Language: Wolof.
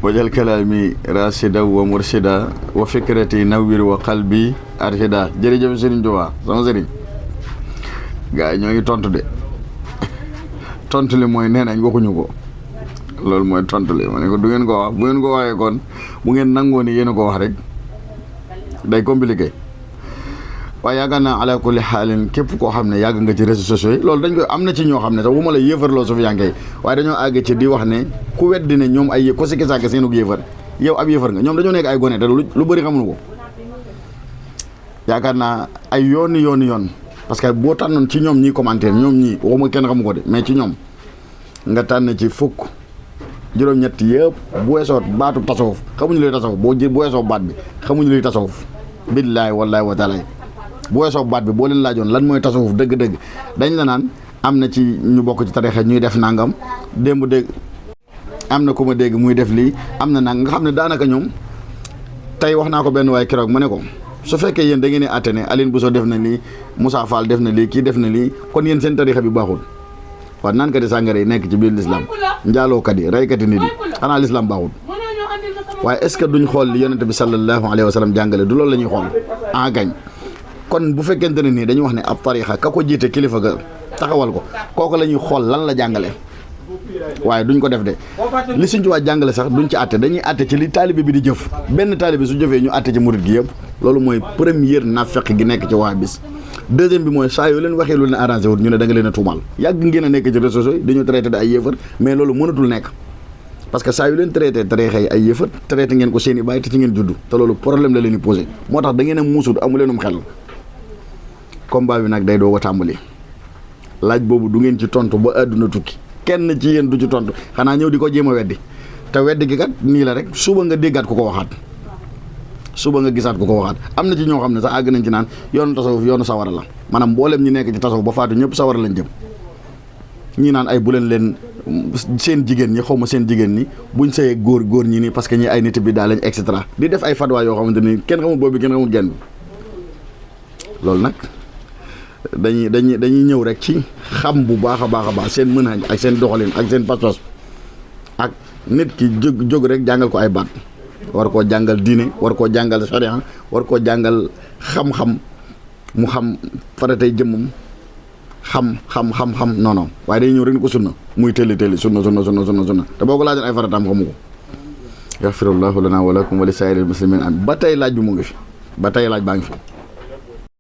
wajal kalaami rasida wa murshida wa fikrati nawwir wa qalbi arshida. jërëjëf Serigne Touba sama Serigne. gaa yi ñoo ngi tontu de tontu li mooy nee nañ waxuñu ko loolu mooy tontu li ma ne ko du ngeen ko wax bu ngeen ko waxee kon bu ngeen nangoo ni yéen a ko wax rek day compliqué. waaye yaakaar naa ala kulli xaalin képp koo xam ne yàgg nga ci réseaux sociaux yi loolu dañ koy am na ci ñoo xam ne sax bu ma la yéefarloo su fi yankee waaye dañoo àgg ci di wax ne ku weddi ne ñoom ay ko sikki sàkk seenug yéefar yow ab yéefar nga ñoom dañoo nekk ay gone te lu bëri xamuñu ko yaakaar naa ay yoon parce que boo tànnoon ci ñoom ñii commentaire ñoom ñii waxuma kenn xamu ko de mais ci ñoom nga tànn ci fukk juróom-ñett yëpp bu weesoo baatu tasawuf xamuñu luy tasawuf bu weesoo baat bi xamuñu luy tasawuf billaahi wallaahi wa taala bu weesoo baat bi boo leen laajoon lan mooy tasawuf dëgg-dëgg dañ la naan am na ci ñu bokk ci tarixa ñuy def nangam démb dégg am na ku ma dégg muy def lii am na nang nga xam ne daanaka ñoom tey wax naa ko benn waaye keroog ma ne ko su fekkee yéen da ngeen di àtte ne Aline Bousso def na lii Moussa Fall def na lii kii def na lii kon yéen seen tarixa bi baaxul waaw naankati sàngara yi nekk ci biir l'islam njaalookat yi reykati nit yi xanaa l'islam baaxul waaye est-ce que duñ xool li yonente bi sallallahu alayhi wa sallam jàngale du loolu la ñuy xool en gañ kon bu fekkente ne nii dañuy wax ne ab tarixa ka ko jiite kilifa ga taxawal ko kooku la ñuy xool lan la jàngale waaye duñ ko def de li suñ ci waa jàngale sax duñ ci àtte dañuy àtte ci li taalibe bi di jëf benn taalibe su jëfee ñu àtte ci murit gi yëpp loolu mooy première naafeq gi nekk ci waa bis deuxième bi mooy saa yoo leen waxee lu leen arrangé wut ñu ne da nga leen a tuumal yàgg ngeen a nekk ci réseaux sociaux yi dañu traité de ay yéefar mais loolu mënatul nekk parce que saa yu leen traité tarixa yi ay yëfat traité ngeen ko seen i bàyyi te ci ngeen judd te loolu problème la leen di posé moo tax da ngeen a muusut amu leenum xel combat bi nag day doog a tàmbali laaj boobu du ngeen ci tontu ba àdduna tukki kenn ci yéen du ci tontu xanaa ñëw di ko jéem a weddi te weddi gi kat nii la rek suba nga déggaat ko waxaat suba nga gisaat ko waxaat am na ci ñoo xam ne sax àgg nañ ci naan yoonu tasawuf yoonu sawara la maanaam mboolem ñi nekk ci tasawuf ba faatu ñëpp sawara lañ jëm ñii naan ay bu leen seen jigéen ñi xaw ma seen jigéen ñi buñ sëyee góor ñi nii parce que ñi ay nit bi daal lañ et cetera di def ay fatwa yoo xamante ni kenn xamul boobu kenn xamul genn bi loolu nag dañuy ñëw rek ci xam bu baax a baax seen mën ak seen doxalin ak seen pas-pas ak nit ki jóg rek jàngal ko ay baat war koo jàngal diine war koo jàngal sharia war koo jàngal xam-xam mu xam faratay jëmmam xam non waaye day ñëw rek ni ko sunna muy telli sunna te boo ko laajoon ay farataam xamu ko yaxfirullahu lana wa lakum wa li saa'iril muslimin am ba tey laaj bi mu ngi fi ba tey laaj baa ngi fi